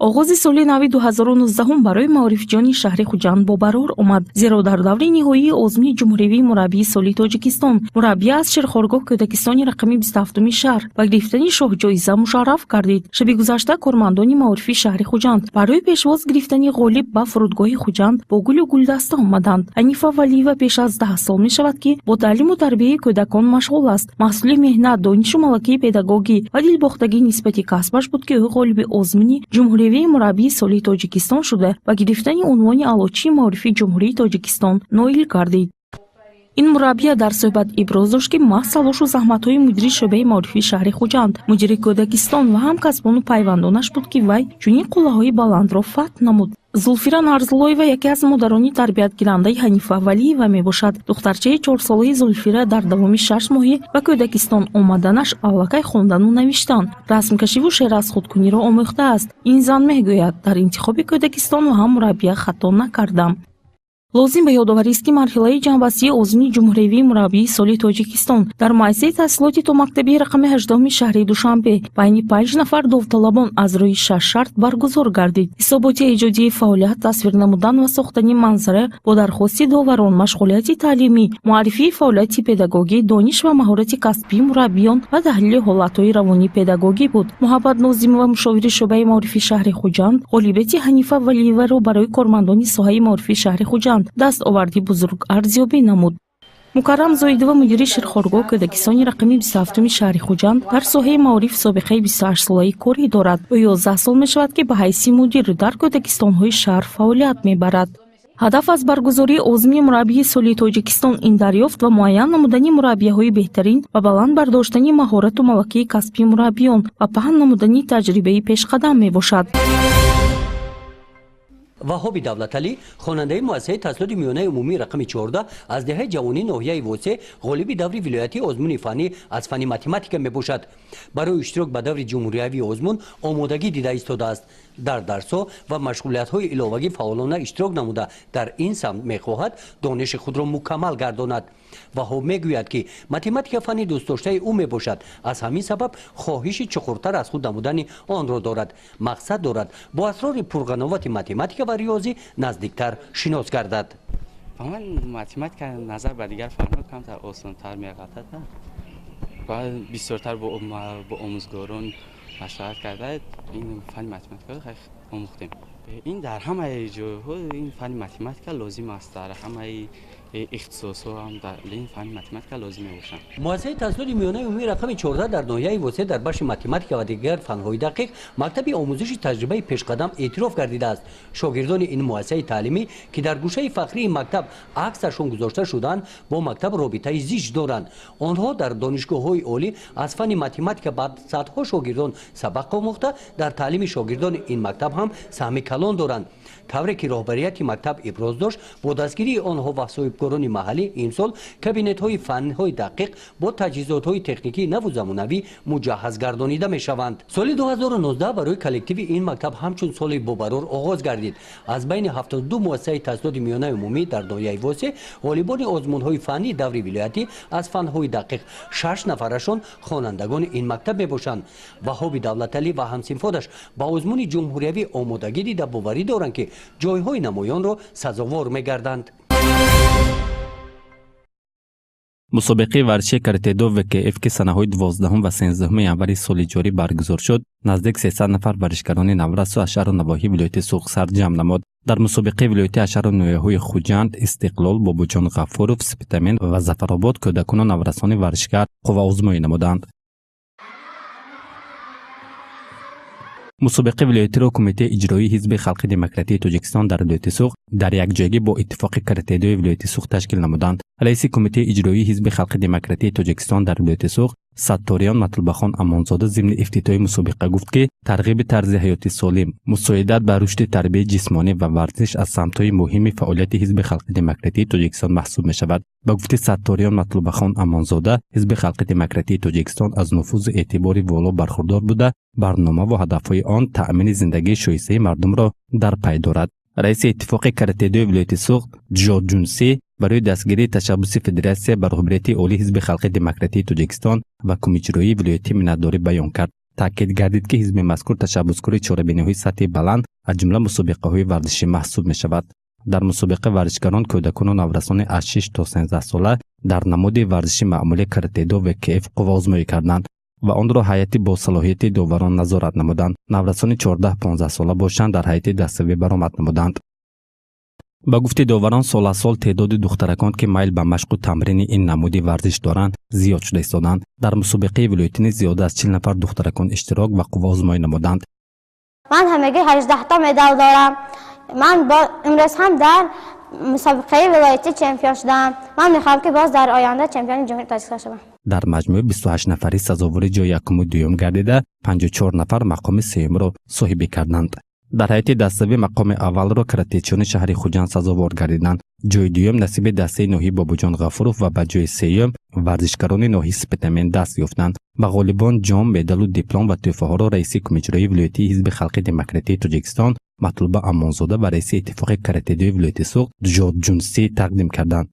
Оғози соли нави 2019 барои маорифҷиёни шаҳри Хуҷанд бобарор омад, зеро дар даври ниҳоии озмуни ҷумҳуриявии мураббии соли Тоҷикистон мураббия аз Шерхоргоҳ кӯдакистони рақами 27-уми шаҳр ба гирифтани шоҳҷоиза мушарраф гардид. Шаби гузашта кормандони маорифи шаҳри Хуҷанд барои пешвоз гирифтани ғолиб ба фурудгоҳи Хуҷанд бо гулу гулдаста омаданд. Ҳанифа Валиева пеш аз 10 сол мешавад, ки бо таълиму тарбияи кӯдакон машғул аст. Маҳсули меҳнат, донишу малакаи педагогӣ ва дилбохтагӣ нисбати касбаш буд, ки ӯ ғолиби озмуни ҷумҳуриявии мураббии соли Тоҷикистон шуда, ба гирифтани унвони Аълочии маорифи Ҷумҳурии Тоҷикистон ноил гардид. Ин мураббия дар суҳбат иброз дошт, ки маҳз талошу заҳматҳои мудири шӯъбаи маорифи шаҳри Хуҷанд, мудири кӯдакистон ва ҳамкасбону пайвандонаш буд, ки вай чунин қуллаҳои баландро фатҳ намуд. Зулфира Нарзуллоева яке аз модарони тарбиятгирандаи Ҳанифа Валиева мебошад. Духтарчаи 4-солаи Зулфира дар давоми 6 моҳӣ ба кӯдакистон омаданаш аллакай хондану навиштан, расмкашиву шеър аз худкуниро омӯхтааст. Ин зан мегӯяд: «Дар интихоби кӯдакистон ва ҳам мураббия хато накардам». Лозим ба ёдоварист, ки марҳилаи ҷамъбастии озмуни ҷумҳуриявии мураббии соли Тоҷикистон дар муассисаи таҳсилоти томактабии рақами 18-уми шаҳри Душанбе байни панҷ нафар довталабон аз рӯи шаш шарт баргузор гардид. Ҳисоботи эҷодии фаъолият, тасвир намудан ва сохтани манзара бо дархости доварон, машғулияти таълимӣ, муаррифии фаъолияти педагогӣ, дониш ва маҳорати касбии мураббиён ва таҳлили ҳолатҳои равонии педагогӣ буд. Муҳаббат Нозимова, мушовири шӯъбаи маорифи шаҳри Хуҷанд, ғолибияти Ҳанифа Валиеваро барои кормандони соҳаи маорифи шаҳри Хуҷанд дастоварди бузург арзёбӣ намуд. Мукаррам Зоидова, мудири Шерхоргоҳ кӯдакистони рақами 27-уми шаҳри Хуҷанд, дар соҳаи маориф собиқаи 28-солаи корӣ дорад. Ӯ 11 сол мешавад, ки ба ҳайси мудир дар кӯдакистонҳои шаҳр фаъолият мебарад. Ҳадаф аз баргузории озмуни мураббии соли Тоҷикистон ин дарёфт ва муайян намудани мураббияҳои беҳтарин ва баланд бардоштани маҳорату малакаи касбии мураббиён ва паҳн намудани таҷрибаи пешқадам мебошад. Ваҳоби Давлаталӣ, хонандаи муассисаи таҳсилоти миёнаи умумии рақами 14 аз деҳаи Ҷавонӣ ноҳияи Восе, ғолиби даври вилоятии озмуни фаннӣ аз фанни математика мебошад. Барои иштирок ба даври ҷумҳуриявии озмун омодагӣ дида истодааст. Дар дарсҳо ва машғулиятҳои иловагӣ фаъолона иштирок намуда, дар ин самт мехоҳад дониши худро мукаммал гардонад. Ваҳоб мегӯяд, ки математика фанни дӯстдоштаи ӯ мебошад. Аз ҳамин сабаб хоҳиши чуқуртар аз худ намудани онро дорад. Мақсад дорад бо асрори пурғановати математика ва риёзӣ наздиктар шинос гардад. Ба ман математика назар ба дигар фанҳо камтар осонтар меғалтад ва бисёртар бо омӯзгорон машварат карда, ин фанни математикаро омӯхтем. Ин дар ҳамаи ҷойҳо ин фанни математика лозим аст, дар ҳамаи ихтисосҳо ҳам дар ин фанни математика лозим мебошанд. Муассисаи таҳсилоти миёнаи умумии рақами 14 дар ноҳияи Восе дар бахши математика ва дигар фанҳои дақиқ мактаби омӯзиши таҷрибаи пешқадам эътироф гардидааст. Шогирдони ин муассисаи таълимӣ, ки дар гӯшаи фахрии мактаб аксашон гузошта шудаанд, бо мактаб робитаи зич доранд. Онҳо дар донишгоҳҳои олӣ аз фанни математика ба садҳо шогирдон сабақ омӯхта, дар таълими шогирдони ин мактаб ҳам саҳми калон доранд. Тавре ки роҳбарияти мактаб иброз дошт, бо дастгирии онҳо ва соҳибкорони маҳаллӣ имсол кабинетҳои фанҳои дақиқ бо таҷҳизотҳои техникии наву замонавӣ муҷаҳҳаз гардонида мешаванд. Соли 2019 барои коллективи ин мактаб ҳамчун соли бобарор оғоз гардид. Аз байни 72 муассисаи таҳсилоти миёнаи умумӣ дар ноҳияи Восе ғолибони озмунҳои фаннии даври вилоятӣ аз фанҳои дақиқ шаш нафарашон хонандагони ин мактаб мебошанд. Ваҳоби Давлаталӣ ва ҳамсинфодаш ба озмуни ҷумҳуриявӣ омодагӣ дида, боварӣ доранд, ки ҷойҳои намоёнро сазовор мегарданд. Мусобиқаи варзиши каратедо ВКФ, ки санаҳои 12 ва 13 январи соли ҷорӣ баргузор шуд, наздик 300 нафар варзишгарони наврасу аз шаҳру навоҳии вилояти Суғд сарҷамъ намуд. Дар мусобиқаи вилоятӣ аз шаҳру ноҳияҳои Хуҷанд, Истиқлол, Бобоҷон Ғафуров, Спитамен ва Зафаробод кӯдакону наврасони варзишгар қувваозмоӣ намуданд. Мусобиқаи вилоятиро Кумитаи иҷроии Ҳизби халқи демократии Тоҷикистон дар вилояти Суғд дар якҷоягӣ бо Иттифоқи каратедои вилояти Суғд ташкил намуданд. Раиси Кумитаи иҷроии Ҳизби халқи демократии Тоҷикистон дар вилояти Суғд Сатториён Матлубахон Амонзода зимни ифтитоҳи мусобиқа гуфт, ки тарғиби тарзи ҳаёти солим, мусоидат ба рушди тарбияи ҷисмонӣ ва варзиш аз самтҳои муҳими фаъолияти Ҳизби халқи демократии Тоҷикистон маҳсуб мешавад. Ба гуфти Сатториён Матлубахон Амонзода, Ҳизби халқи демократии Тоҷикистон аз нуфузу эътибори воло бархурдор буда, барнома ва ҳадафҳои он таъмини зиндагии шоистаи мардумро дар пай дорад. Раиси Иттифоқи каратедои вилояти Суғд Ҷо Ҷунсӣ барои дастгирии ташаббуси федератсия ба роҳбарияти олии Ҳизби халқи демократии Тоҷикистон ва Кумиҷроии вилоятӣ миннатдорӣ баён кард. Таъкид гардид, ки ҳизби мазкур ташаббускори чорабиниҳои сатҳи баланд, аз ҷумла мусобиқаҳои варзишӣ маҳсуб мешавад. Дар мусобиқа варзишгарон, кӯдакону наврасони аз 6 то 13 сола дар намуди варзиши маъмулии каратедо ВКФ қувваозмоӣ карданд ва онро ҳайати босалоҳияти доварон назорат намуданд. Наврасони 14-15 сола бошанд, дар ҳайати даставӣ баромад намуданд. Ба гуфти доварон, сол аз сол теъдоди духтаракон, ки майл ба машқу тамрини ин намуди варзиш доранд, зиёд шуда истоданд. Дар мусобиқаи вилоятӣ низ зиёда аз 40 нафар духтаракон иштирок ва қувваозмоӣ намуданд. Ман ҳамагӣ 18та медал дорам. Ман имрӯз ҳам дар мусобиқаи вилоятӣ чемпион шудам. Ман мехоҳам, ки боз дар оянда чемпиони Ҷумҳурии Тоҷикистон шавам. Дар маҷмӯъ 28 нафари сазовори ҷои якуму дуюм гардида, 54 нафар мақоми сеюмро соҳибӣ карданд. Дар ҳайати даставӣ мақоми аввалро каратечиёни шаҳри Хуҷанд сазовор гардиданд. Ҷои дуюм насиби дастаи ноҳияи Бобоҷон Ғафуров ва ба ҷои сеюм варзишгарони ноҳияи Спитамен даст ёфтанд. Ба ғолибон ҷом, медалу диплом ва тӯҳфаҳоро раиси Кумитаи вилоятии Ҳизби халқи демократии Тоҷикистон Матлуба Амонзода ва раиси Иттифоқи каратедои вилояти Суғд Ҷоджунсӣ тақдим карданд.